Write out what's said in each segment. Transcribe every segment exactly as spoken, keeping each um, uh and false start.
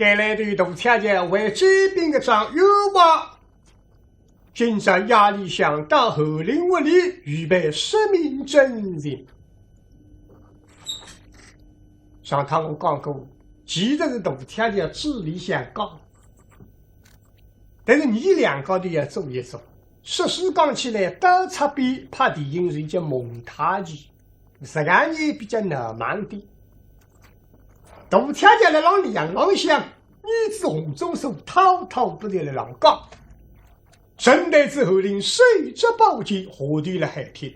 带来的大太监为周斌个账又报。今朝夜里向到侯林屋里预备实名证人。上趟我讲过，其实是大太监嘴里向讲，但是伲两家头要做一做。说书讲起来，到出边拍电影是一件蒙太奇。 实梗呢比较闹猛点。大太监辣浪两浪向，儿子洪宗素滔滔不绝辣浪讲。陈太子侯林手执宝剑，下头辣海听。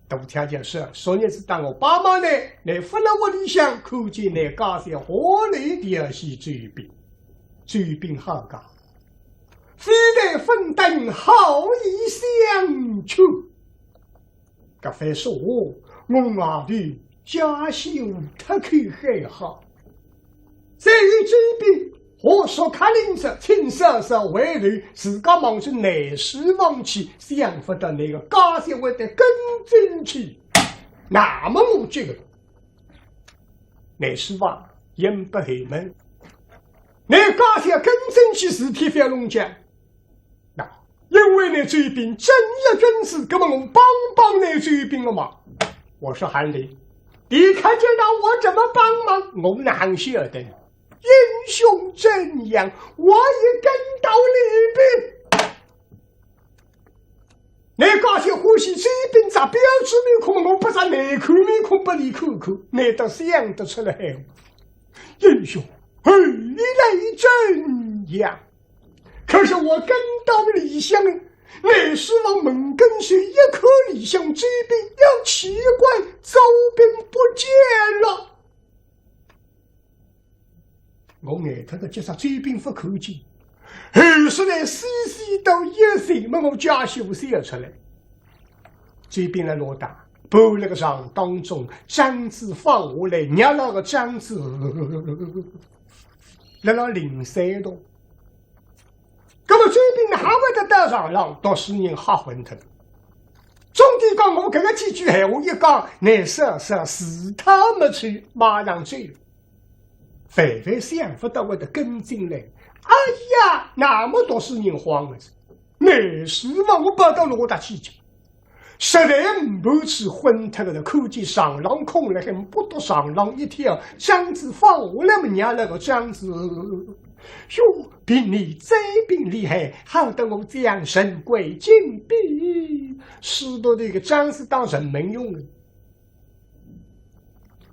大太监说，昨日子当我帮忙呢，乃勿辣屋里向，看见乃家小下来调戏周斌。周斌好讲，非但勿打，好言相劝。 搿番说话，我外头家小脱口喊好。再有周斌，我说客人说，请嫂嫂回头，自家望仔内书房去，想勿到乃个家小会得跟进去。那么我这个内书房也勿后门，乃家小跟进去，事体覅弄僵。 那因为乃周斌正义君子，搿么我帮帮乃周斌个忙。我说韩林，你看见了我怎么帮忙？我哪晓得？英雄怎样，我也跟到里边。乃家小欢喜周斌只标致面孔，我勿只内口面孔拨伊看看，乃倒想得出来。英雄，后来怎样？ 可是我跟到里向，内书房门跟首一看，里向周斌要奇怪，周斌不见了。我呆脱个，急煞周斌勿看见，后首来细细到一寻么，我家小勿想出来。周斌辣哪搭？趴辣个床当中，张纸放下来，捏牢个张纸，辣辣零碎动。 搿么周斌呢，还勿得到床浪，读书人吓昏脱了。总得讲我搿个几句闲话一讲，乃是是是他没去，马上走了。万万想勿到会得跟进来。哎呀，那么读书人慌了，乃是嘛，我跑到哪搭去讲？ 实在呒不处，昏脱个了，看见床浪空了，还不到床浪一跳，张纸放下来么，捏牢个张纸。哟，比你周斌厉害，好得我将神归禁闭，使得这个张纸当人命用的。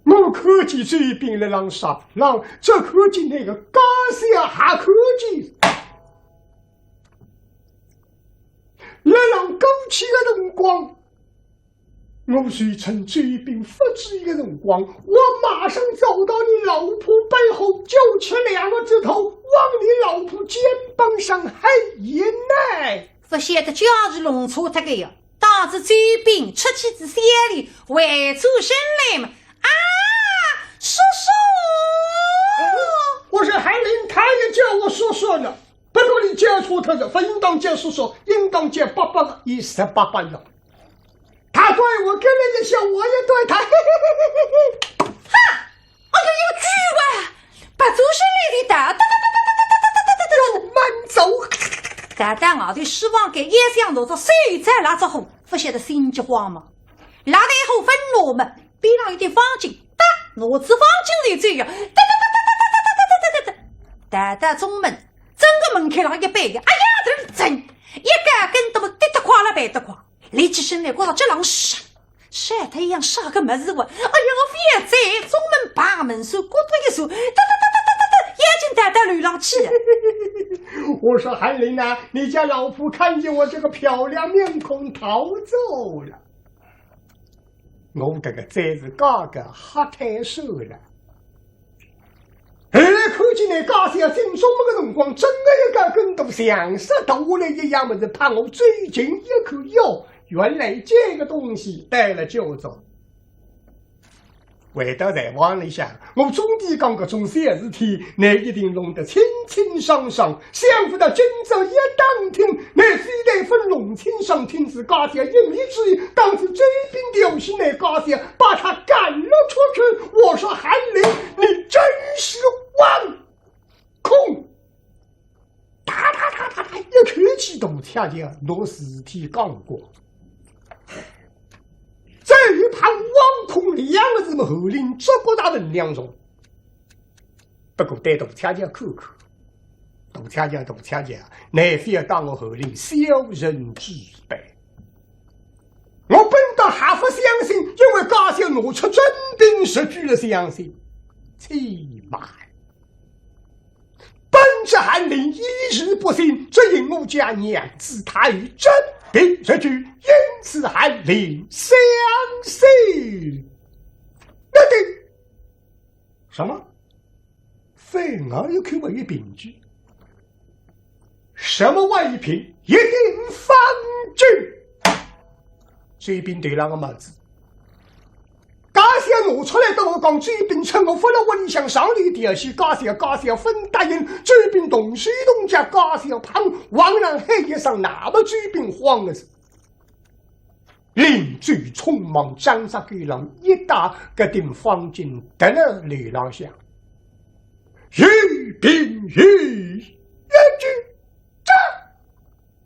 我看见周斌辣浪床浪，只看见那个家小还看见。 辣浪过去个辰光，我就趁周斌勿注意个辰光，我马上走到你老婆背后，就吃两个指头，往你老婆肩膀上嘿一奶。勿晓得家是弄错脱个呀，当时周斌出去仔三里，回转身来嘛，啊，叔叔！我说韩林，他也叫我叔叔呢。 不过你叫错脱了，勿应当叫叔叔，应当叫伯伯个，伊十八般了。他对我跟了一笑，我也对他，嘿嘿嘿嘿嘿嘿。哈！哎呀，有句话，勿做声来的哒哒哒哒哒哒哒哒哒哒哒，慢走。哒哒外头书房间一向拿着手在蜡烛火，勿晓得心急慌嘛。蜡烛火朆拿嘛，边浪有点方巾，哒，拿仔方巾就走呀，哒哒哒哒哒哒哒哒哒哒哒。哒哒中门， 整个门槛浪一扳呀，哎呀，这真一个跟头么跌得快了，扳得快，立起身来，觉着脚浪湿，晒太阳晒个么子哇，哎呀，我覅再，中门把门闩，咕嘟一闩，哒哒哒哒哒哒哒，眼睛带到楼浪去了。我说韩林呐，你家老婆看见我这个漂亮面孔逃走了。 我搿个真是嘎嘎吓脱手了。后来看见那家小进中门个辰光，真个一个跟头像煞倒下来一样么子，怕我走近一看，哟，原来这个东西带了就走。回到柴房里向，我总得讲搿种小事体，乃一定弄得清清爽爽， 想勿到今朝一打听，乃非但勿弄清爽，听仔家小一面之言，当时周斌调戏乃家小，把他赶了出去。我说韩林，你真是枉！可大铁匠拿事体讲过。这一旁挖空两个字么，后领捉过大人两种。不过对大铁匠看看，大铁匠，大铁匠，你非要当我后领小人之辈。我本当还不相信，因为家小拿出真凭实据了相信。且慢。 本是韩林一意不信，只因我家娘子她有真凭实据，因此韩林相信。那对，什么？反而又看我一凭据？什么外一凭？一顶方巾。这一柄头浪个帽子， 家小拿出来搭我讲，这柄趁我勿辣屋里向上头调戏家小，家小勿答应，这柄动手动脚，家小碰王上喊一声，那么这柄慌个是。临走匆忙，张着狗狼一打，搿顶方巾得了楼浪向。有凭有据，这，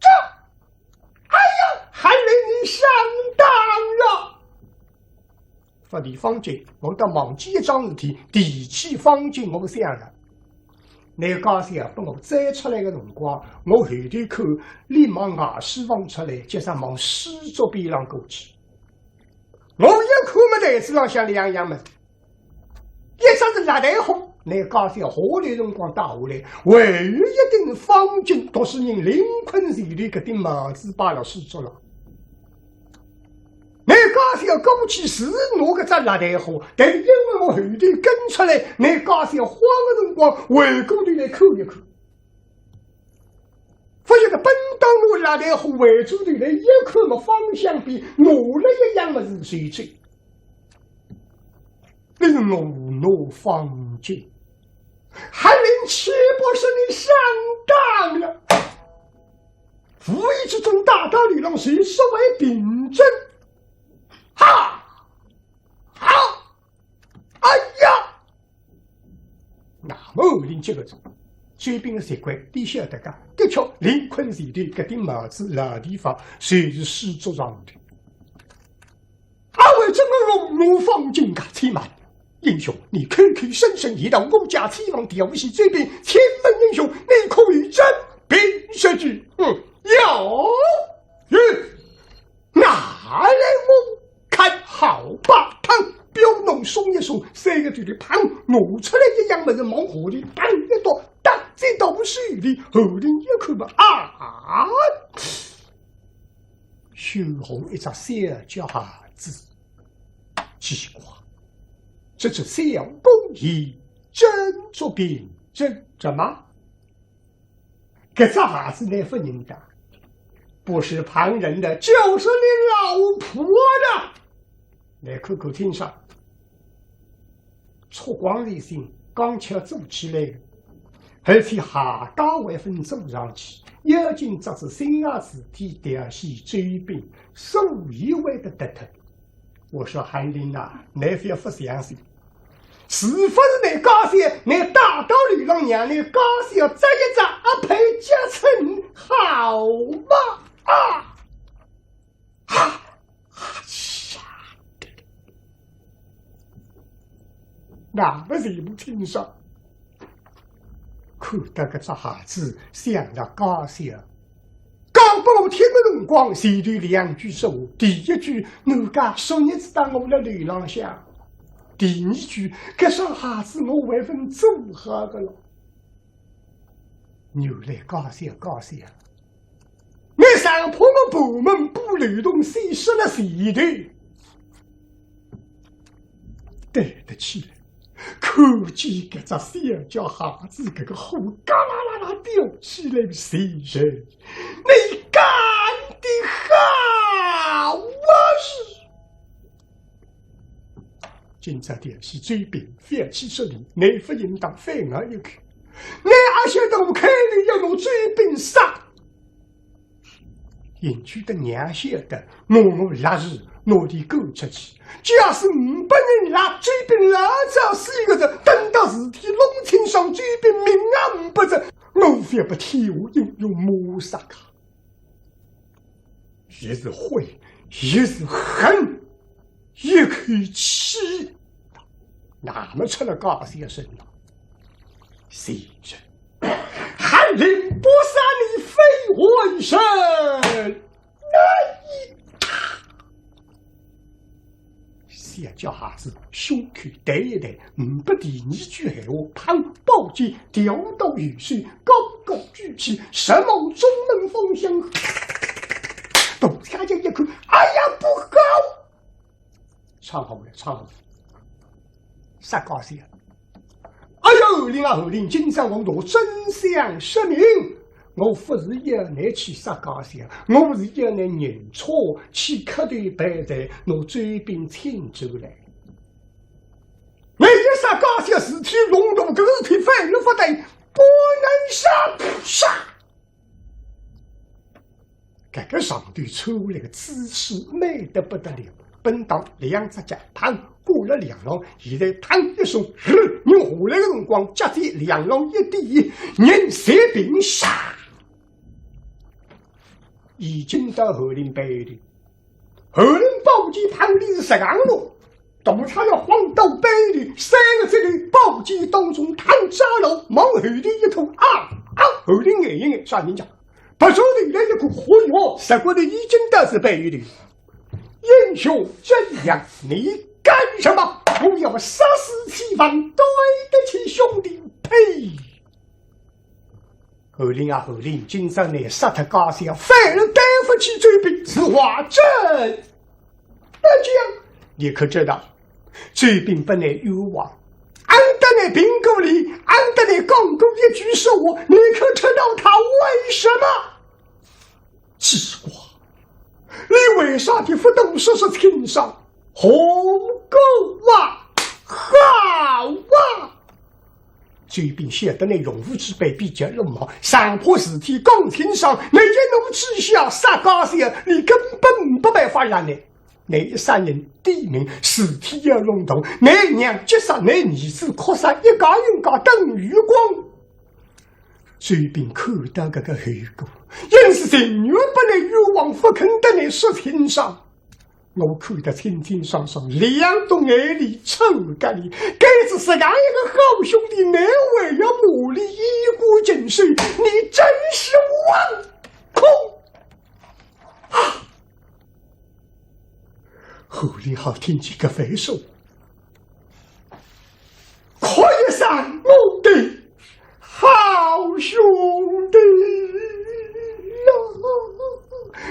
这， 哎呀，韩林你上当了！发提方巾，我倒忘记一桩事体，提起方巾我想了。那家小拨我追出来个辰光，我后头看，伊望外书房出来，接着望书桌边浪过去。我一看么台子浪向两样物事， 一只是蜡台花，拿家小下来辰光带下来，还有一顶方巾，读书人临困前头搿顶帽子摆辣书桌浪。拿家小过去是拿搿只蜡台花，但是因为我后头跟出来，拿家小慌个辰光，回过头来看一看。 发现个本当拿蜡台花回转头来一看么，方巾边拿了一样物事随走。那是我拿方巾。韩林岂不是你上当了？无意之中打到里浪，随手为凭证。哈！哈！哎呀！ 那么林这个人，周斌个习惯，伊晓得个，的确，临困前头搿顶帽子老地方，就是书桌上的。阿为这个龙奴方巾个且慢，英雄，你口口声声一到我家且望调戏周斌，请问英雄，你可有真凭实据？嗯，有，有。 拿来我看。好吧，汤标弄松一松，三个头里旁拿出来一样物事，望下头当一倒，当进到手里，后头一看嘛，啊，绣好一只小脚鞋子。奇怪，这只小工艺真作品，这怎么？ 搿只鞋子倷勿认得，不是旁人的，就是你老婆的。倷看看清爽，粗犷一身，刚巧做起来的，而且鞋架还朆做上去，要紧着仔新鞋子底调戏周斌，所以会得得脱。 我说韩林呐，倷覅勿相信，是勿是倷家小，倷打到里浪让倷家小扎一扎，阿配结成好吧？啊！啊！啊呀！那么全部听上，看到搿只鞋子，想到家小， 讲拨我听的辰光，前头两句说话，第一句，奴家昨日子当我辣楼浪向，第二句，搿双鞋子我还朆做好个咯。原来家小，家小，倷上铺个部门部流动先说了前头， 对得起来，看见搿只小脚鞋子，搿个火嘎啦啦啦吊起来，是人，你干得好啊！是。今朝调戏周斌，覅去说理，倷勿应当反咬一口。倷阿晓得我肯定要拿周斌杀。 因为得娘晓得，拿我勒住，拿伊赶出去。假使呒拨人勒，周斌老早死个哉，等到事体弄清爽，周斌命也呒拨哉，我覅拨天下英雄骂杀个。一是悔，一是恨，一口气，那么出了家小身浪。是人，还令不杀你非为人，那一打。 小脚孩子胸口弹一弹，呒不第二句闲话，砰，宝剑掉到右手，高高举起，直望中门方向。大太监一看，哎呀，不好！闯祸了，闯祸了！啥家小？ 哎呀，侯林啊，侯林，今朝我拿真相说明，我勿是要你去杀家小，我是要你认错，去磕头赔罪，拿周斌请出来。你一杀家小，事体弄大，搿个事体翻了勿对，不能杀，杀！ 搿个上头抽下来个姿势美得不得了，本当两只脚碰挂了梁浪，现在腾一松，人下来个辰光，脚尖梁浪一点，人随便杀。已经到侯林背后头，侯林宝剑碰里是实梗落， 大太监晃到背后，三个指头宝剑当中探扎牢，望后头一拖，啊啊！侯林眼一眼，啥人家？拔出头来一看，嚯哟，实梗落已经到仔背后头。英雄怎样？你干什么？我要杀死妻房，对得起兄弟！呸！ 侯林啊，侯林，今朝你杀脱家小，反而对勿起周斌，是话怎么讲？你可知道，周斌本来冤枉，俺搭你评过理，俺搭你讲过一句实话，你可知道他为什么？奇怪，你为啥体勿多说说清爽？好啊，好啊！ 周斌晓得倷用武之辈比较鲁莽，上怕事体讲清爽，倷一怒之下杀家小，倷根本呒办法让倷。倷一杀人抵命，事体要弄大，倷娘急杀，倷儿子哭杀，一家人家等于光。周斌看到搿个后果，硬是情愿拨倷冤枉，勿肯搭倷说清爽。 我看得清清爽爽，两道眼泪出个哩，该是实梗一个好兄弟，倷还要骂俚衣冠禽兽，你真是枉哭啊！侯林好听见搿番说， 哭一声，我的好兄弟呀，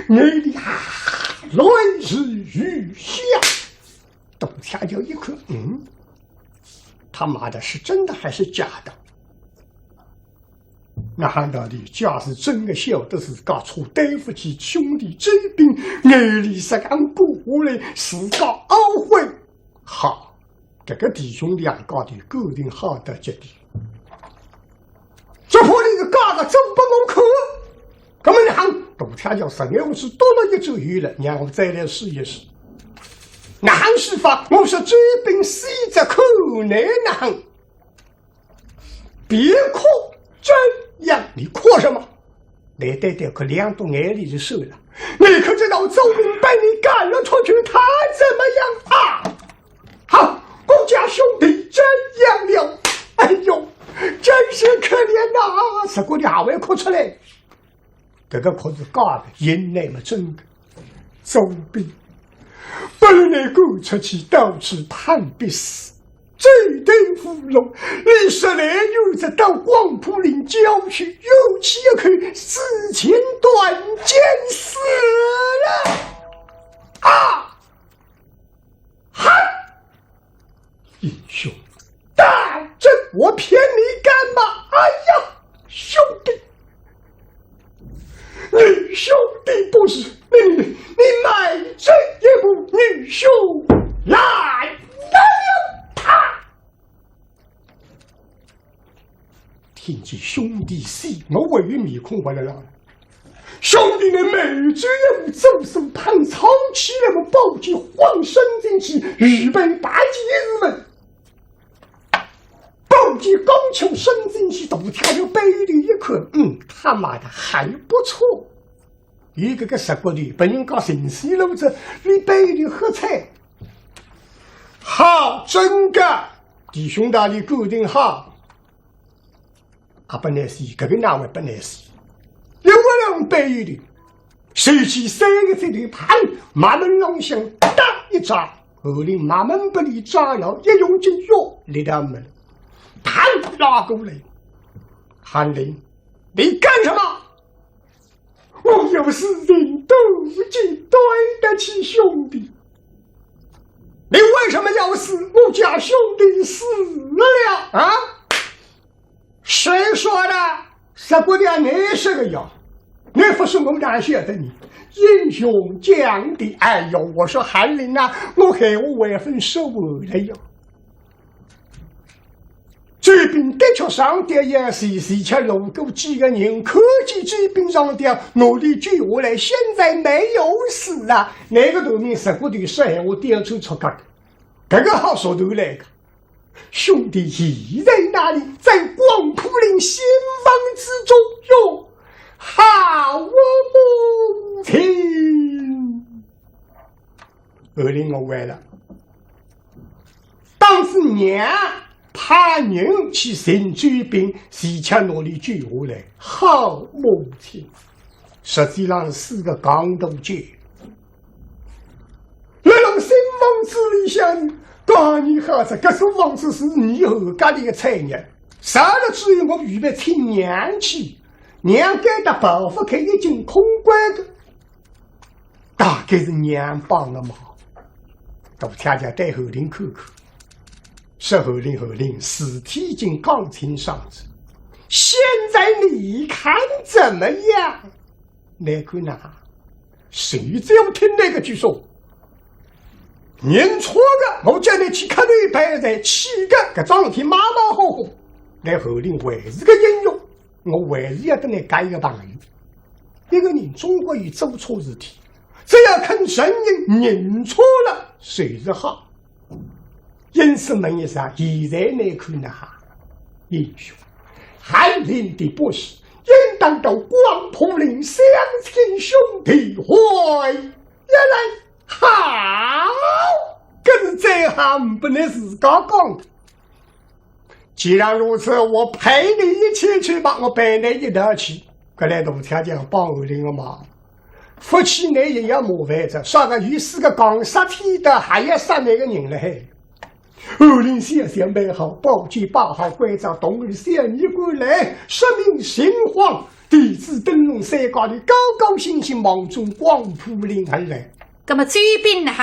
眼泪啊，泪如雨下。大太监一看，嗯，他妈的是真的还是假的？ 哪哼道理？假使真个晓得自家错，对勿起兄弟周斌，眼泪实梗落下来，自家懊悔。好，搿个弟兄两家头感情好到极点。只怕倷是假个做拨我看。搿么哪哼？大太监实梗下去，多了一只眼泪，让我再来试一试。哪哼试法？我说周斌，死者看倷哪哼？ 别哭，怎样？你哭什么？倷对对哭，两道眼泪就收了。你可知道周斌被你赶了出去，他怎么样啊？好，顾家兄弟怎样了？哎呦，真是可怜呐！实梗俚还会哭出来。 搿个哭是假个，因为么真个。周斌，拨倷赶出去到处攀比死，走投无路，俚实在有志到广普林郊区，又起一口自尽断剑死了。啊！ 哈！英雄，大胆，我骗你干嘛？哎呀，兄弟，你兄弟不是你，你买这一步，英雄来了他。 听见兄弟死，我还有面孔活了啦？兄弟，倷慢走一步，左手碰撞起来么，宝剑晃伸进去，预备拔剑时分，宝剑刚巧伸进去，大太监背后一看，嗯，他妈的还不错。有搿个石骨头，别人家寻死路子，伊背后头喝彩。好，真个，弟兄道理固定好。啊，勿难死，搿个哪会勿难死？因为两背后头，手起三个指头，啪，马门浪向哒一抓，后头马门拨伊抓牢，一用劲哟，力道没了，啪，拉过来。韩林，你干什么？ 我有事情对不起，对得起兄弟。你为什么要死？我家兄弟死了啊！谁说的？石骨头，你是个呀？你不是我哪晓得你？英雄讲的。哎呦，我说韩林呐，我闲话还朆说完了呀。 周斌的确上吊呀，是，是吃路过几个人，看见周斌上吊，拿伊救下来，现在没有死啊。那个农民石骨头说闲话，吊车出去，搿个好说头来个。兄弟现在哪里？在广普林新房之中哟。好母亲。 后来我坏了。当时娘派人去寻周斌，是吃拿伊救下来。好母亲，实际上是四个讲道理。辣辣新房子里向，当然好哉，搿所房子是伊后家里个产业，造了之后我预备请娘去，娘该搭跑勿开，已经空关个。 大概是娘帮个忙。大家家对后头看看，说后头后头，事体已经讲清爽哉，现在你看怎么样？倷看呐，谁只要听倷个句说，认错个，我叫倷去磕头赔罪，气个，搿桩事体马马虎虎。倷后头还是个英雄， 我还是要搭倷讲一个道理。一个人总归有做错事体，只要肯承认认错了，就是好。因此问一声，现在倷看哪哈？英雄，韩林的不是，应当到广普林相请兄弟会一来。好，搿是最好，呒不倷自家讲个。 既然如此，我陪你一起去吧，我陪你一道去。搿来大家讲帮后头个忙，勿去倷也要麻烦哉，啥个有四个讲杀天的，还要杀倷个人勒海。后头想想蛮好，宝剑摆好，关照童儿小尼姑来，说明情况，弟子灯笼三家头高高兴兴望准广普林而来。葛末周斌呢？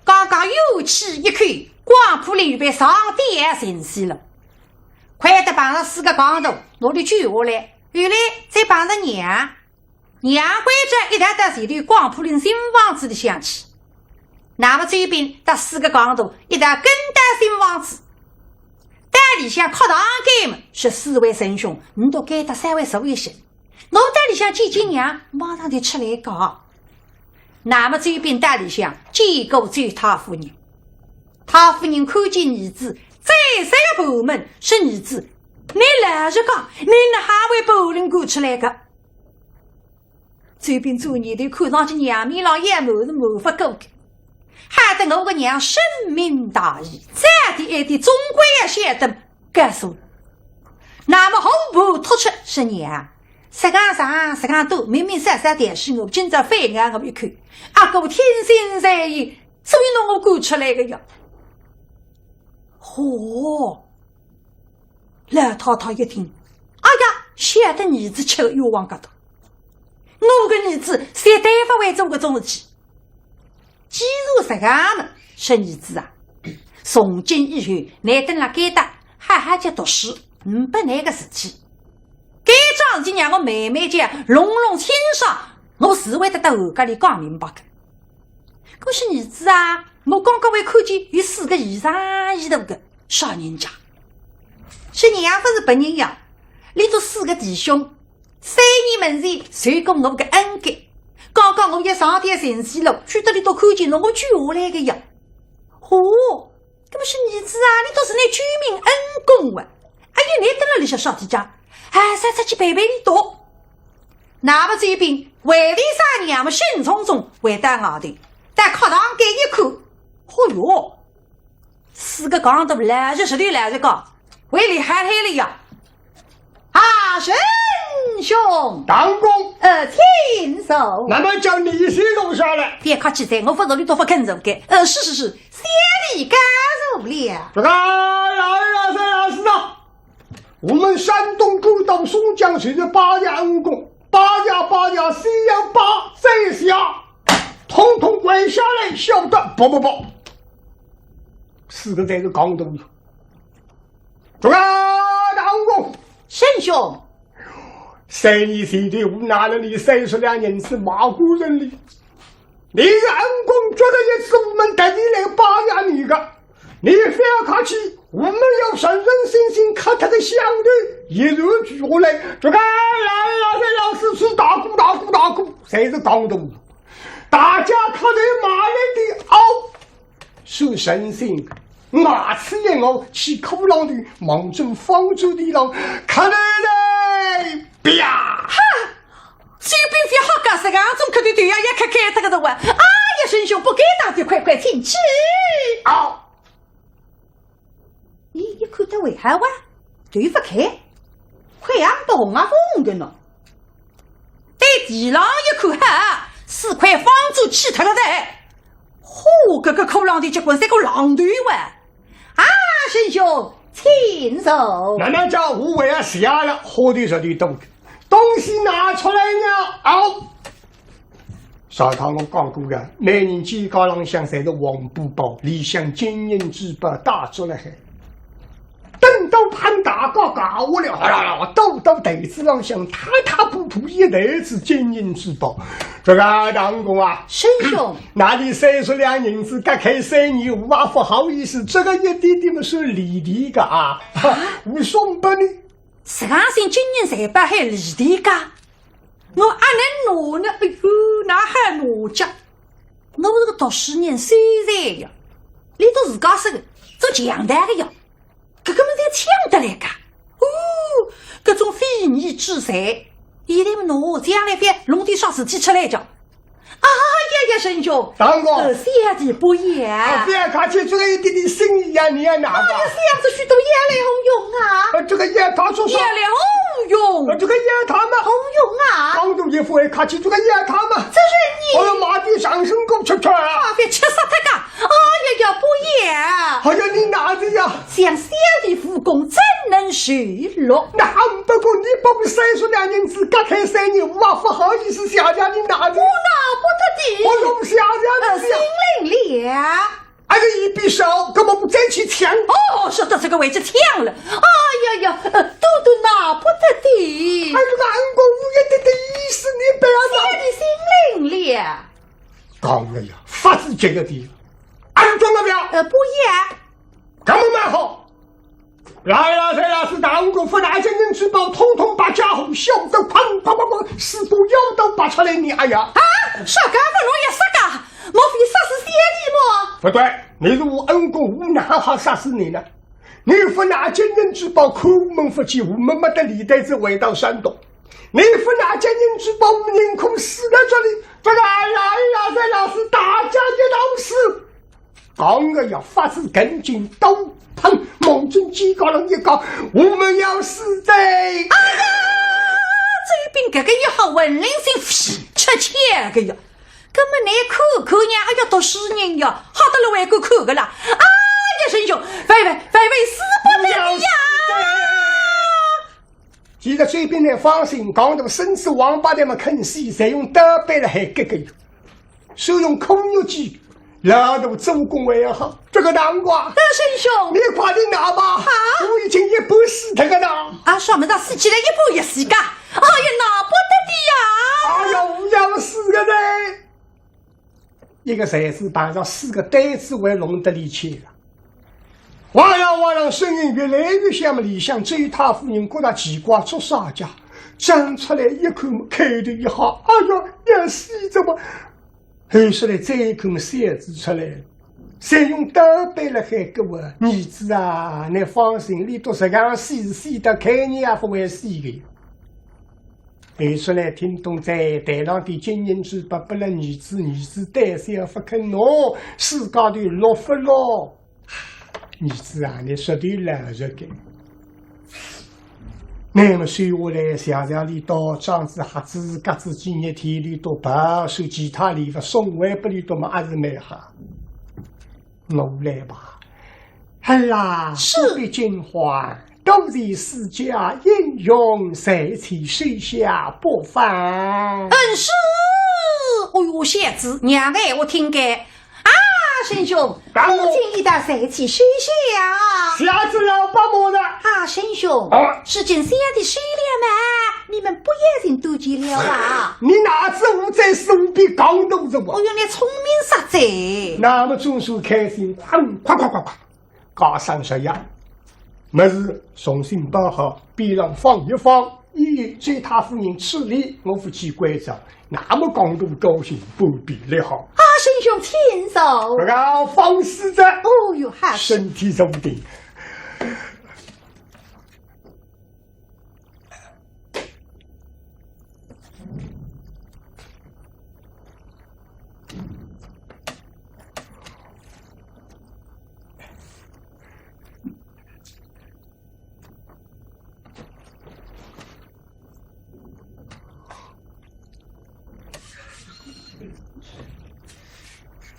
刚刚又去一口，广普林预备上吊寻死路，快得碰着四个讲道，拿伊救下来，后来再碰着娘，娘关照一道到前头广普林新房子里向去。那么周斌搭四个讲道一道跟到新房子，到里向客堂间么，说四位仁兄，倷笃该搭稍微坐一歇。 我到里向见见娘，马上就出来讲。那么周斌到里向见过周太夫人，太夫人看见儿子，再三盘问，说儿子，倷老实讲，倷哪哈会被林赶出来个？周斌转念头看上去娘面浪也满是瞒勿过个。 害得我个娘深明大义，早点一点总归要晓得告诉我。那么红布托出说娘，实梗长，实梗短，明明少少点是我今朝反咬我一口，阿哥天心在意，所以拿我赶出来个呀。嚯，老太太一听，哎呀，晓得儿子吃个冤枉骨头，我个儿子绝对勿会做搿种事体。 既然实梗么，说儿子啊，从今以后，倷蹲辣该搭，好好叫读书，呒不倷个事体。该桩事体让我慢慢叫，弄弄清爽，我自会得到后家里讲明白个。可是儿子啊，我刚刚还看见有四个一丈一大个啥人家。说娘勿是别人呀，俚笃四个弟兄， 三年门前受过我个恩格，刚刚我一上吊寻死路，去得俚笃看见了，我救下来个呀。哦，搿么是儿子啊，俚笃是倷救命恩公啊。哎呀，倷蹲辣里向啥体家？哎，啥出去陪陪俚笃。那么这边，外头商人么兴冲冲回到外头，到客堂间一看，嚯哟，四个扛大老实头老实讲，会厉害害了呀！啊，沈兄，大公，呃，请坐。那么叫你先坐下来。覅客气哉，我勿坐里头勿肯坐个。呃，是是是，小弟告坐了。这个老老老老实实啊，我们山东古道松江水是八家恩公，八家八家，谁要八，谁要，统统跪下来，晓得不不不。四个侪是扛大个。这个大恩公，沈兄，三年前头我拿了你三十两银子买过人哩。你是恩公做的一次，我们特地来拜谢你个。你覅客气，我们要诚诚心心磕头个响头，一路举过来，这个老老的老师是大鼓大鼓大鼓，侪是扛大个。大家磕头买来的哦，是诚心。牙齿一咬，去骷浪头，望准方舟地浪，磕头来，啪！哈！ 随便覅好讲，实梗种磕头头呀，也磕磕得个的哇。哎呀，沈兄不敢当的，快快请起。哦。咦，一看到为啥哇？头勿开，快要红啊红的呢。对地浪一看哈，四块方舟去脱个的。嚯，搿个骷浪头结棍像个浪头哇。 啊，沈兄，请坐。那么叫我为啊谢了，喝的热的多，东西拿出来了。哦，上趟我讲过个，每人肩胛浪向侪是黄布包，里向金银珠宝带出来海。等到盘大家搞下来，哗啦啦，倒到台子浪向，踏踏步步一台子金银珠宝。这个大恩公啊，沈兄， 拿你三十两银子，隔开三年，我也勿好意思，这个一点点么算利的个啊。我送拨你。实梗性金银财宝还利的个？我阿能拿呢？哎哟，哪还拿家？我是个读书人，秀才呀，伊笃自家说个，做强盗个呀。 搿个么侪抢得来个。哦，搿种非义之财，现在么拿，将来覅弄点啥事体出来叫。哎呀呀，沈兄，大恩公，呃，小弟不要。啊，覅客气，这个一点点心意呀，你也拿吧。哎呀，想着许多要来何用啊？啊，这个要他做啥？要来何用？啊，这个要他嘛。何用啊？当初也不会客气，这个要他嘛。这是你。我要买点长生果吃吃啊。啊，覅吃杀脱个。 哎呀呀，不要！哎呀，你拿着呀！想小弟武功怎能受落？那还不过你把我三十两银子隔开三年，我也不好意思谢谢你拿着。我拿不得的。我说谢谢你。呃，心领了。哎呀，一笔少，根本不争气抢。哦，说到这个为止抢了。哎呀呀，呃，都都拿不得的。哎，那恩公无言的意思，你不要拿。小弟心领了。 讲了呀，发自这个地，安装了没有？呃，不也。那么蛮好。来了，来了，是大恩公，勿拿金银珠宝，统统把家伙晓得，哐哐哐哐，四把腰刀拔出来，你哎呀！啊，啥个勿弄也杀个？莫非杀死小弟么？不对，你是我恩公，我哪好杀死你呢？你勿拿金银珠宝，看我们勿起，我们没得理，带子回到山东。 你勿拿金银珠宝，我们宁可死在这里。这个哎呀哎呀，这老师大家一道死。讲个要发自根筋，刀碰猛进几个人一个，我们要死在。哎呀，周斌搿个一吓，浑身心吃气个呀。搿么你看看呀，哎呀，读书人呀，吓得了还敢看个啦。哎呀，沈兄，万万万万死不得的呀！ 其实周斌呢放心，讲到孙子王八蛋么肯死，侪用刀背了还搿个呀。所以用空肉计，老大做工还要好。这个难怪。大沈兄，你快点拿吧，啊？我已经一半死脱个了。啊，啥么事死起来一半也死个？哎呀，拿不得的呀！哎呀，我要死个嘞！ 一个才子碰着四个呆子还弄得里去了。哇啦哇啦，声音越来越响么，里向周太夫人觉得奇怪，做啥家？站出来一看么，开头一吓，哎呀，要死哉么？后首来再一看么，小子出来了，侪用刀背了喊个哇，儿子啊，你放心，你笃实梗死是死得开，你也勿会死个。背出来听懂哉，台浪的金银珠宝拨了儿子，儿子胆小勿肯拿，世界头落勿落。儿子啊，倷说对了，这个。那么收下来，谢谢俚笃，装仔盒子，隔仔几日天俚笃跑，收其他礼物送还拨俚笃嘛，还是蛮好。我来吧。儿啊，是。不必惊慌，多谢四家英雄，在此收下不妨。嗯，是。哦哟，小子，娘个闲话听个。啊，沈兄，大哥。不禁一道，在此收下。小子老伯母的。啊，沈兄，啊。事情小弟收了嘛，你们不要再多见了啊。你拿着我在手边讲动着我。哦哟，你聪明煞哉。那么总算开心，哐，快快快快，加上十样，物事重新包好，边浪放一放，以后周太夫人处理，我勿去关照。那么讲得高兴，不必了好。啊，沈兄请坐。不要放肆着。哦哟，好。身体坐定。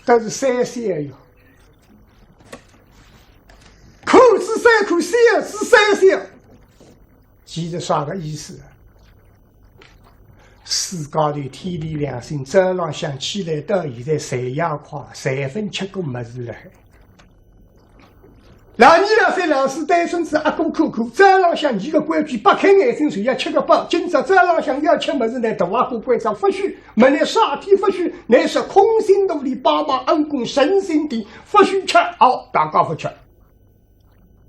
但是三岁哟，口是三口，小是三岁，其实啥个意思啊？世界头天地良心，早浪向起来到现在侪要快，侪勿吃过物事了。 老二老三老四单孙子阿哥看看，早浪向依个规矩，擘开眼睛就要吃个饱，今朝早浪向要吃物事呢，大阿哥关照勿许，问倷啥体勿许，倷说空心肚里拜望恩公，诚心地勿许吃，好，大家勿吃。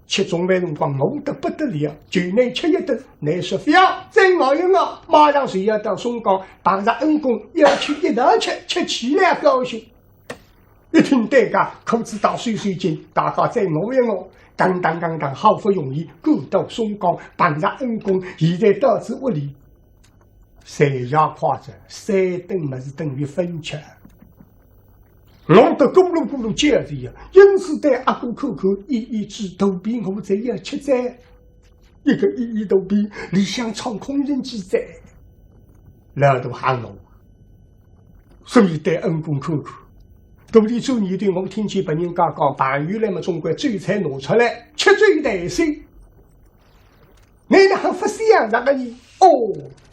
吃中饭辰光饿得不得了，就拿吃一顿，倷说覅，再熬一熬，马上就要到松江，碰着恩公要吃一道吃，吃起来高兴。 一听对个，裤子打收收紧，大家再熬一熬，当当当当，好不容易赶到松江，碰着恩公，现在到仔屋里，侪要快哉，三顿物事等于勿吃。饿得咕噜咕噜叫着呀，因此对阿哥看看，一一只肚皮饿得要吃哉。 一个一一肚皮，里向藏空心计哉。老大喊我，所以对恩公看看。肚里做年头，我听见别人家讲，朋友来嘛，总归酒菜拿出来，吃酒谈心。倷哪哼勿想着个呢？哦，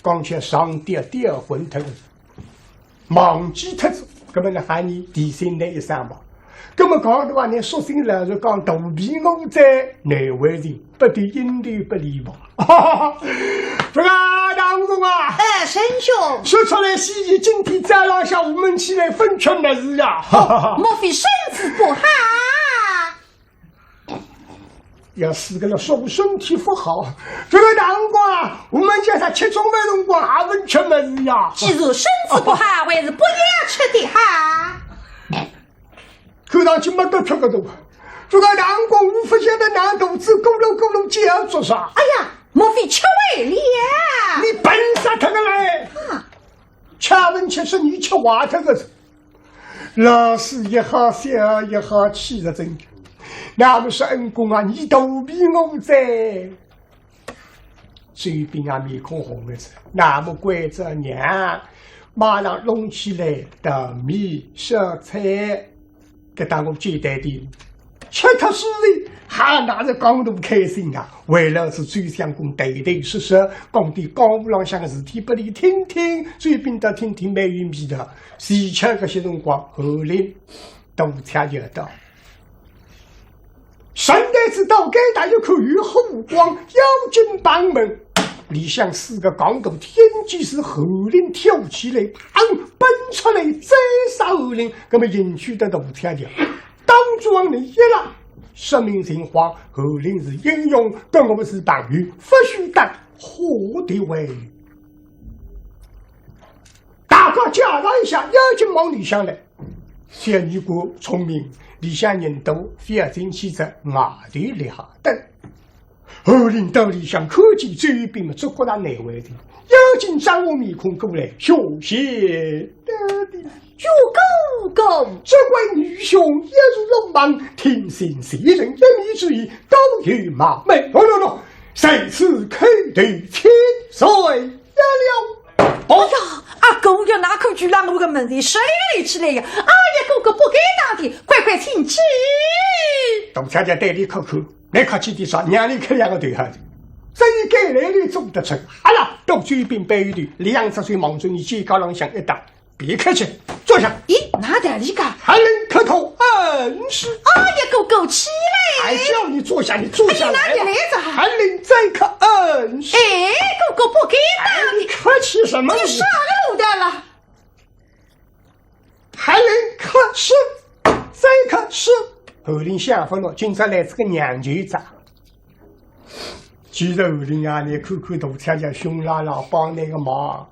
刚才上吊吊昏脱了。 忘记脱仔，搿么呢，喊倷提醒倷一声吧。搿么讲的话呢，索性老实讲，肚皮饿哉，难为情，不必因头不理吧。这个大恩公啊，哎，沈兄。说出来稀奇，今天早浪向我们起来勿吃物事呀。莫非身子不好？ 要死个了，说我身体不好。这个大恩公啊，我们叫他吃中饭辰光还勿吃物事呀。既然身子不好，还是不要吃的好。看上去没得吃个多。这个大恩公，我勿晓得哪肚子咕噜咕噜叫做啥。哎呀，莫非吃坏了呀？你笨杀脱个嘞！啊。吃勿吃是你吃坏脱个是。 老四一吓，小一吓，气煞真个。那么说恩公啊，倷肚皮饿哉。周斌啊，面孔红了仔，那么关照娘，马上弄起来大米小菜，搿搭我交代点。 吃脱水了，哈，那是讲得开心啊！为了是周相公对对说说，讲点江湖浪向的事体拨俚听听，周斌倒听听蛮有味道。前巧搿歇辰光，侯林、杜策也到。沈太子到该搭一看，有火光，要紧碰门。里向四个讲道天机是侯林跳起来，砰，奔出来，斩杀侯林，搿么引去的杜策的。 当中的一拉，说明情况，侯林是英雄，跟我们是朋友，勿许打火的喂。大家介绍一下，要紧往里向来。小尼姑聪明，里向人多，覅进去，在外头立好等。侯林到里向看见周斌么，只觉得难为情，要紧涨下面孔过来，谢谢爹爹。岳哥哥，这位女兄也是鲁莽，听信先人一面之言，都有冒昧。喏喏喏，在此叩头千岁爷了。哦，哎呀，阿哥呀，哪可以让我个门前势利来起来呀？哎呀，哥哥不该当的，快快请起。大姐姐对俚看看，你客气点啥？让俚磕两个头哈。这一个来头做得出，好了，到周斌背后头，两只手望准俚肩胛浪向一搭，别客气，坐下。咦，哪得里个？还能磕头恩师。哎呀，哥哥起来。还叫你坐下，你坐下来。哎，哪得来着？还能再磕恩师。哎，哥哥不敢当。你客气什么？你啥个路道了？还能磕师，再磕师。侯林想勿到，今朝来这个娘舅子。其实侯林啊，你看看大姐姐凶啦啦，帮你个忙。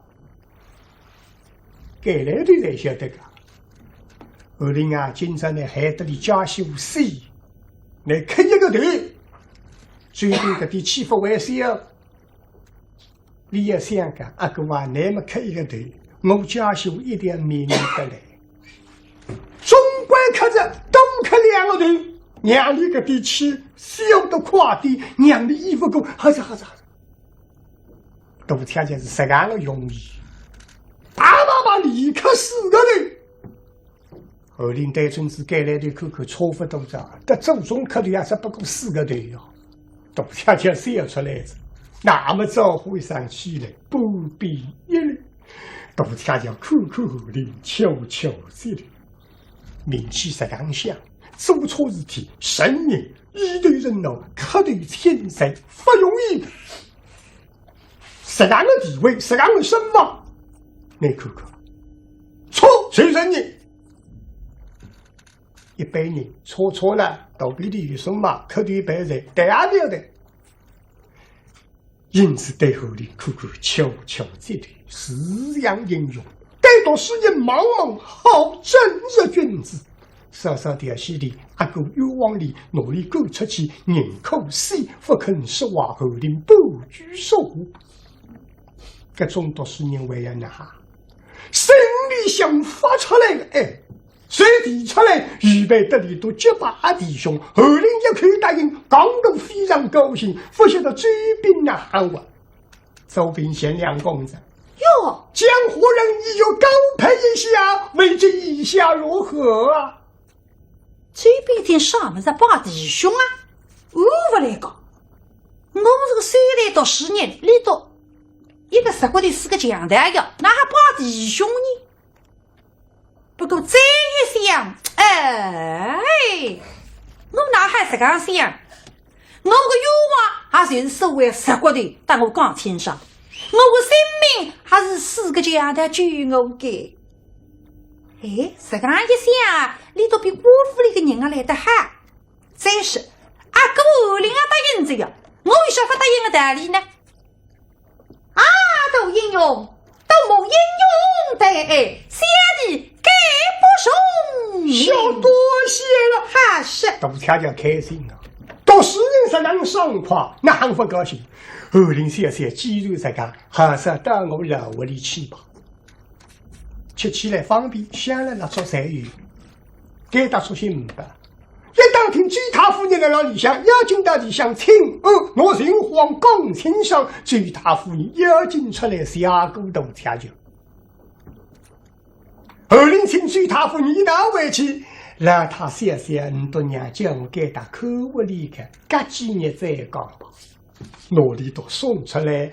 该来头侪晓得个。侯林啊，今朝呢害得俚家小死，你磕一个头，最近搿点气勿会消。俚也想个，阿哥啊，你么磕一个头，我家小一定免免得来。总归磕着，多磕两个头，让俚搿点气消得快点，让俚一不过，哈子哈子哈子。 大姐姐是实梗个容易，啪啪啪连磕四个头。侯林对准仔该来头看看，差勿多哉，搿祖宗磕头也只不过四个头呀。大姐姐笑出来哉，那么招呼一声起来，半边一立。大姐姐看看侯林，悄悄接头。 名气实梗响，做错事体，圣人一头人脑，磕头欠债，勿容易。实梗个地位，实梗个声望，你看看，错就承认。一般人错错了，肚皮里有数嘛，磕头赔罪，对也勿要得。 因此对侯林看看，悄悄接头，字样英雄，对读书人望望，好正直君子。稍稍调戏俚，阿哥冤枉俚，拿俚赶出去，宁可死勿肯释怀侯林半句说话。搿种读书人为难哈，心里想勿出来个，哎， 随提出来，预备得俚笃结拜弟兄，侯林一口答应，讲得非常高兴，勿晓得周斌哪哼话。周斌贤良公子，哟，江湖人，你又高攀一下，未知意下如何啊？周斌听啥么事拜弟兄啊？我勿来讲，我是个虽然读书人，俚笃一个石骨头四个强盗呀，哪哼拜弟兄呢？ 不过再一想，哎，我哪哼实梗想？我个冤枉也就是所谓石骨头，搭我讲清爽，我个性命也是四个强盗救我个。哎，实梗一想，俚笃比官府里个人啊来得好。再说，阿哥侯林也答应哉呀，我有啥勿答应个道理呢？ 啊，大英雄，多蒙英雄抬爱，小弟概不从命。小多谢了。哈是。大家就开心啊，读书人实梗爽快，哪哼勿高兴？侯林笑笑，既然实梗，还是到我老屋里去吧。吃起来方便，香了蜡烛侪有，该搭出些五百。 一打听周太夫人辣里向，要紧到里向请安，拿情况讲清爽，周太夫人要紧出来谢过大姐姐。侯林请周太夫人一道回去，老太谢谢，你笃娘叫我该搭看屋里个，隔几日再讲吧。拿俚笃送出来，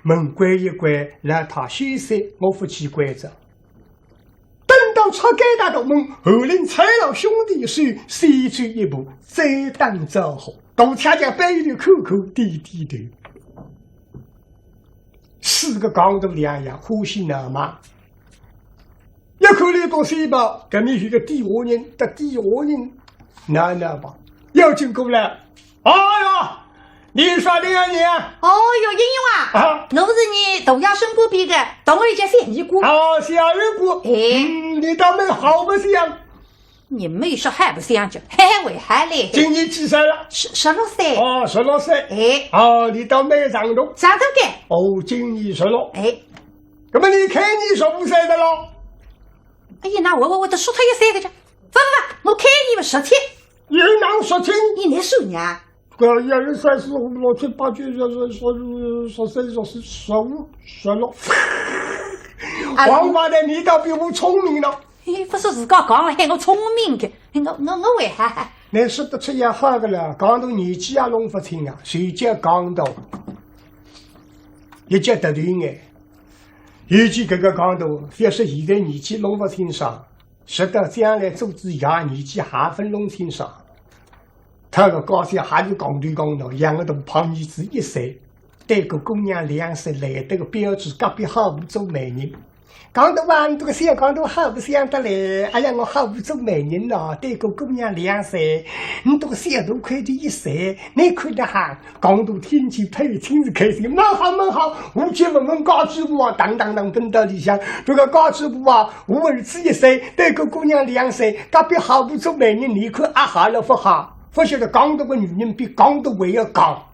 门关一关，老太休息，我勿去关照。 等到出该搭大门，侯林搀牢兄弟手，先走一步，再打招呼。大姐姐背后看看，点点头。四个讲头两样，欢喜闹嘛。一看里个书包，搿面有个底下人，搭底下人闹闹吧，要紧过来。 哎呀，你说的呀你？哦哟，英雄啊，啊我是你大爷身边边个，同我一家小二哥。哦，小二哥，哎，嗯，你倒蛮好不相。你没说还不想讲，还会还来。今年几岁了？十，十六岁。哦，十六岁。哎。哦，你倒蛮上头。上头个。哦，今年十六。哎。那么你看你十五岁的咯？哎呀，那我，我，我都说他一岁个讲。不，不，不，我看你们十七。有哪十七？你那数年？搿一二三四五六七八九十十十十三十四十五十六。啊，王八蛋，你倒比我聪明呢。 伊勿是自家讲了，喊我聪明个，我，我，我为啥？倷说得出也好个了，讲到年纪也弄勿清啊，谁叫讲到，也叫得罪眼。尤其搿个讲到，覅说现在年纪弄勿清爽，说到将来做仔爷年纪还勿弄清爽。他个家小还是讲对讲道，养个大胖儿子一岁，对个姑娘两岁，来得个标致，隔壁好屋做媒人。 讲到啊，你这个小讲到好不想得嘞，哎呀，我好不做媒人咯，对个姑娘两岁，你这个小大块的一岁，你看得哈，讲到天气配亲子开心，蛮好蛮好，我去问问家主婆啊，当当当奔到里向，这个家主婆啊，我儿子一岁，对个姑娘两岁，隔壁好不做媒人，你看啊好了不好？不晓得讲到个女人比讲到还要讲。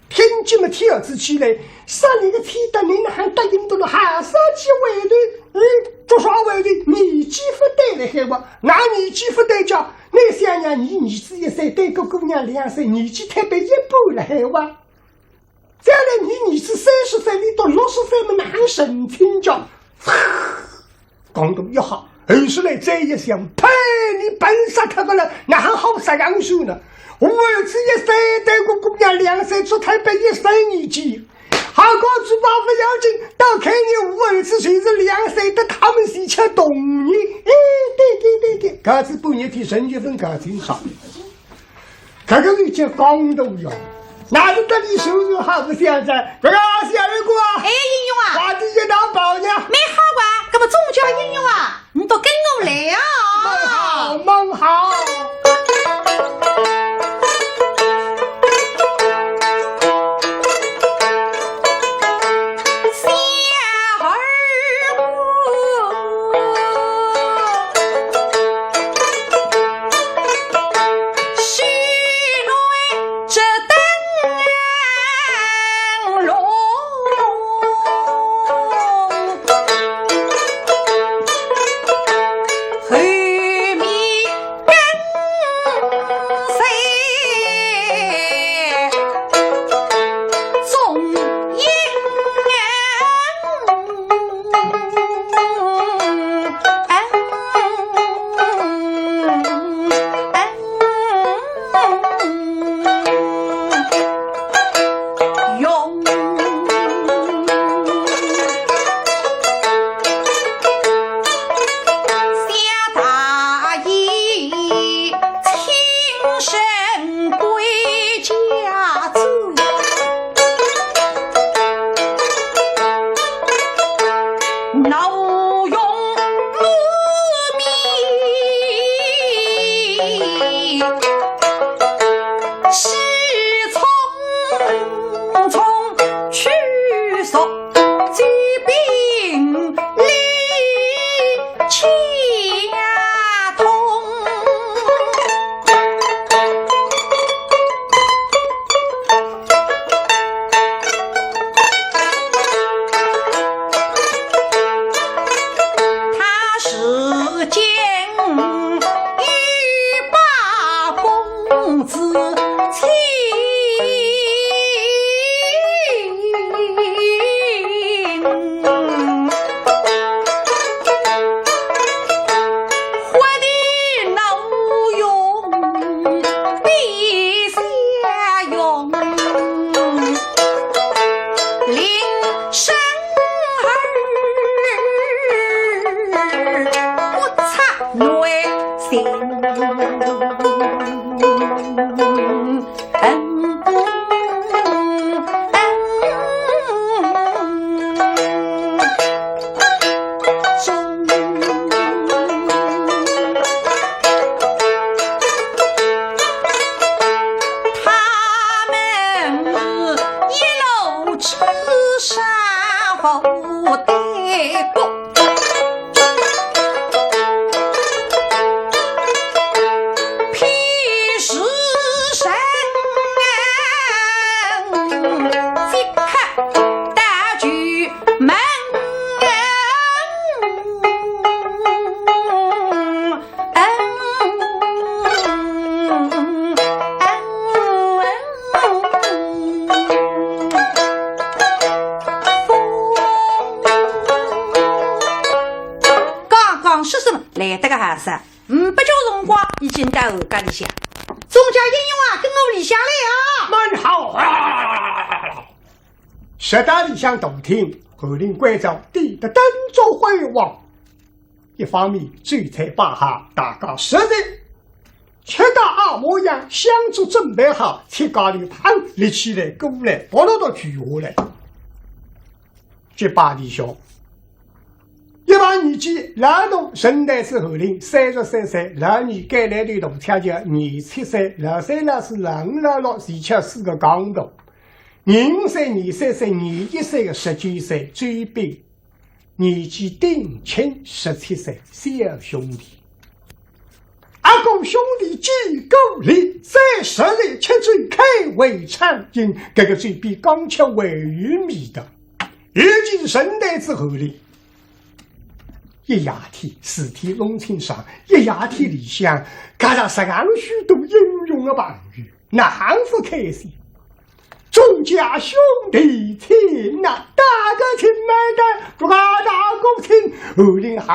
听见么跳仔起来，啥人个天大，你哪还答应得了？还啥几回头？嗯，做啥回头？年纪不对了，还话，哪年纪不对叫？你想想，你儿子一岁，对个姑娘两岁，年纪推扳一半了，还话。将来你儿子三十岁，你到六十岁么，哪还成亲叫？ 讲到一下，后首来再一想，呸，你笨杀脱个了，哪还好杀羊手呢？我儿子一岁，对个姑娘两岁，只推扳一岁年纪。好，家主婆勿要紧，到开年我儿子就是两岁，搭他们是吃同年。哎，对对对对，搿是半日天，十月份搞清爽。 搿个是叫讲道哟，哪能得你手术好不想着？搿个小二哥啊，哎，英雄啊，快点一道跑呢。蛮好啊，搿么总叫英雄啊，你都跟我来啊。蛮好，蛮好。小二哥。来得个好煞，呒不叫辰光已经到后家里向。众家英雄啊，跟我里向来啊！慢好！啊！直到里向大厅，侯林关照点得灯烛辉煌。一方面酒菜摆好，大家食饭，吃到啊模样，香烛准备好，七家头砰立起来，过来，扑落到跪下来。结拜弟兄，一旁年纪老大陈太子侯林，三十三岁，老二橄榄头大恰恰廿七岁，老三老四老五老六，齐巧四个刚刚。廿五岁、廿三岁、廿一岁个十九岁，周斌，年纪顶轻，十七岁，小兄弟。阿哥兄弟见过礼，再十礼，吃酒开胃畅饮，搿个周斌刚吃还有味道。 尤其是陈太子侯林，一夜天事体弄清爽，一夜天里向，搿搭实梗许多英雄的朋友，哪哼勿开心？众家兄弟请呐，大哥请慢点，大哥请，侯林嗨，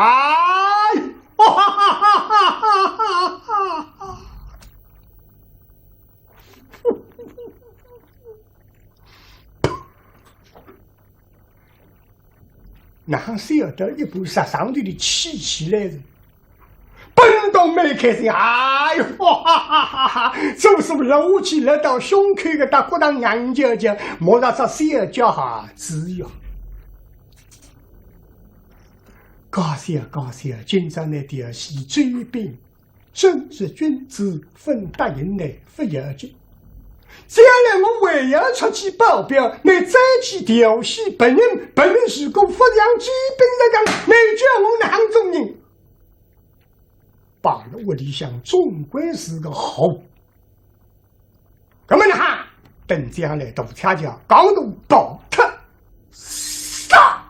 哈哈哈哈哈哈！ 哪哼晓得一把煞上头里气起来了，本当蛮开心，哎哟，哈哈哈哈，做事落下去落到胸口个搭骨头硬叫叫，摸着只小脚孩子哟。高兴高兴，今朝那点事周斌 正是君子，勿答应呢，勿要紧。将来我还要出去保镖，你再去调戏别人，别人如果勿像周斌实梗，你叫我哪哼做人？摆辣屋里向总归是个祸。 搿么呢哈，等将来大恰恰讲到爆脱，杀！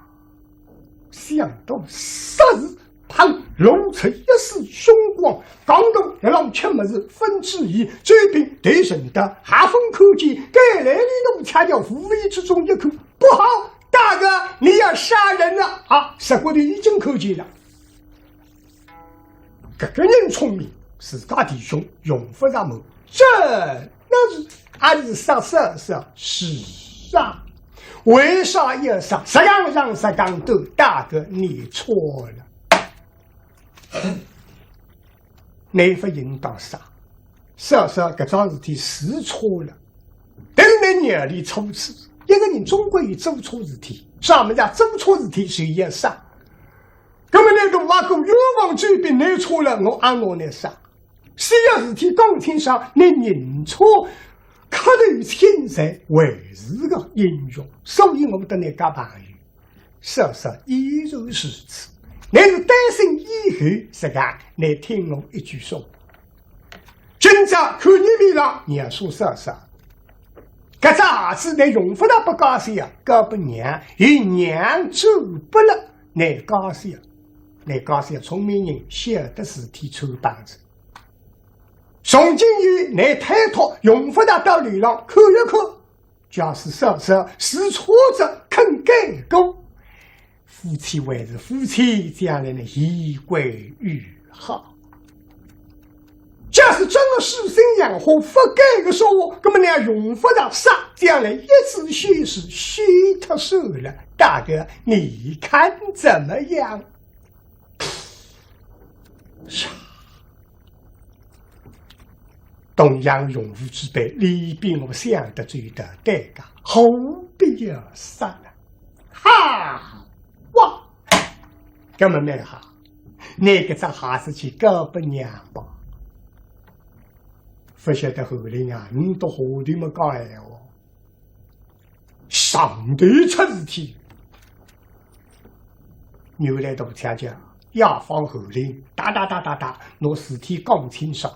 想到杀字，砰，露出一丝凶光，讲到一浪吃物事，分注意，周斌对准的，还分看见，该来里头恰恰无意之中一看，不好，大哥，你要杀人了啊！石骨头已经看见了。 搿个人聪明，自家弟兄用勿着问，这那是阿是杀杀杀是啊？为啥要杀？实梗上实梗短，大哥你错了。你勿应当杀，杀杀搿桩事体是错了，但是你眼里错处，一个人总归有做错事体，啥物事啊？做错事体就要杀。 搿么那个外公冤枉周斌，你错了，我阿拿你杀。是要事体讲清爽，你认错，磕头请罪，还是个英雄。所以我搭你交朋友，叔叔依然如此。你是担心以后实梗，你听我一句说。今朝看你面浪，娘说叔叔，搿只鞋子你用勿着拨家小啊，交拨娘，有娘做拨了。 你家小，你家小聪明人，晓得事体穿帮子。从今以后，你推脱用勿着到楼浪看一看，假使叔叔是错者肯改过，夫妻还是夫妻，将来呢，言归于好。 假使真个死心眼，或勿改个说话，搿么你也用勿着杀，将来一纸休书，休脱手了。大哥，你看怎么样？呀，同样用武之辈，你比我想得周到，对个，何必要杀呢？哈，哇，搿么蛮好。 拿搿只鞋子去交拨娘吧。勿晓得侯林啊，倷笃下头么讲闲话，上头出事体。原来大姐姐夜访侯林，哒哒哒哒哒，拿事体讲清爽。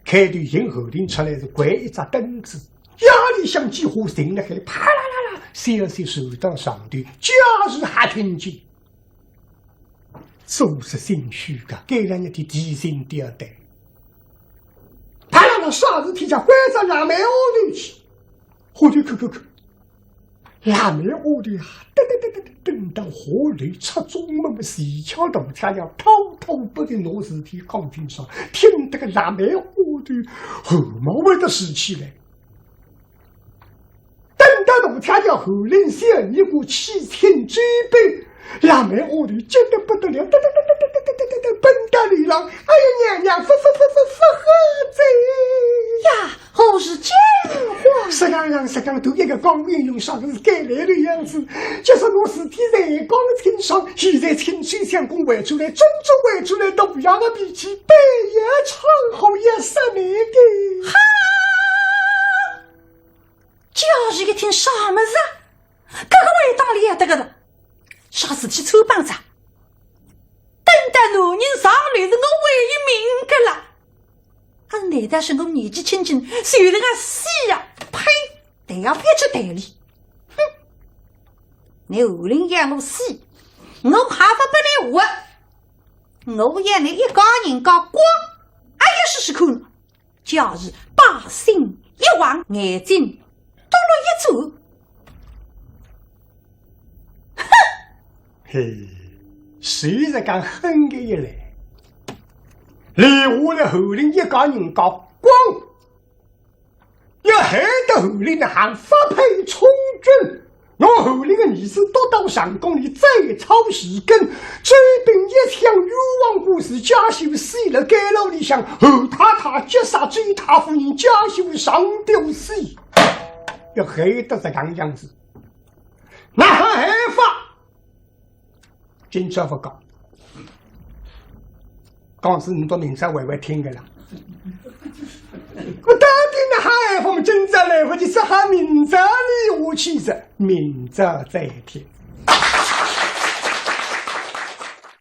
开头寻侯林出来是掼一只凳子，夜里向几乎停了海，啪啦啦啦，消息传到上头，家属还听见。 做事心虚个，该两日天提心吊胆。怕了啥事体，叫关照让妹下头去，下头看看看，辣妹丫头啊，噔噔噔噔噔，等到下来出中门，齐巧大家要偷偷不的拿事体讲清爽，听得个辣妹丫头汗毛会得竖起来。等到大家要侯林小二个去请酒杯，辣妹丫头急得不得了，噔噔噔噔噔噔噔噔，奔到里浪，哎呀娘娘，不不不不不喝醉呀！ 何事惊慌？实梗样，实梗都一个讲英雄，啥个是该来的样子。就是我事体侪讲清爽，现在请水相公回转来，真正回转来，大爷的脾气，半夜闯祸也是那个。哈！家人一听啥么子啊？搿个味道里也得个了，啥事体出帮子啊？等到男人上来是我为一命个了。 啊，难道是我年纪轻轻，就能个死呀？呸！代也覅去代理。哼！你侯林要我死，我还勿拨你活。我要你一家人家光，哎呀，试试看。家是把心一横，眼睛嘟噜一转。哼！嘿，谁是敢狠个一来？留下来侯林一家人家光， 要害得侯林呢还发配充军，拿侯林的儿子捉到上宫里斩草除根，追兵一向冤枉故事，家秀死了，监牢里向侯太太击杀周太夫人，家秀上吊死，要害得这个样子，那还害法？ 今朝勿讲，讲是你到明朝还会听个啦。我到底哪哈还勿今朝来勿及，只好明朝里下去哉，明朝再听。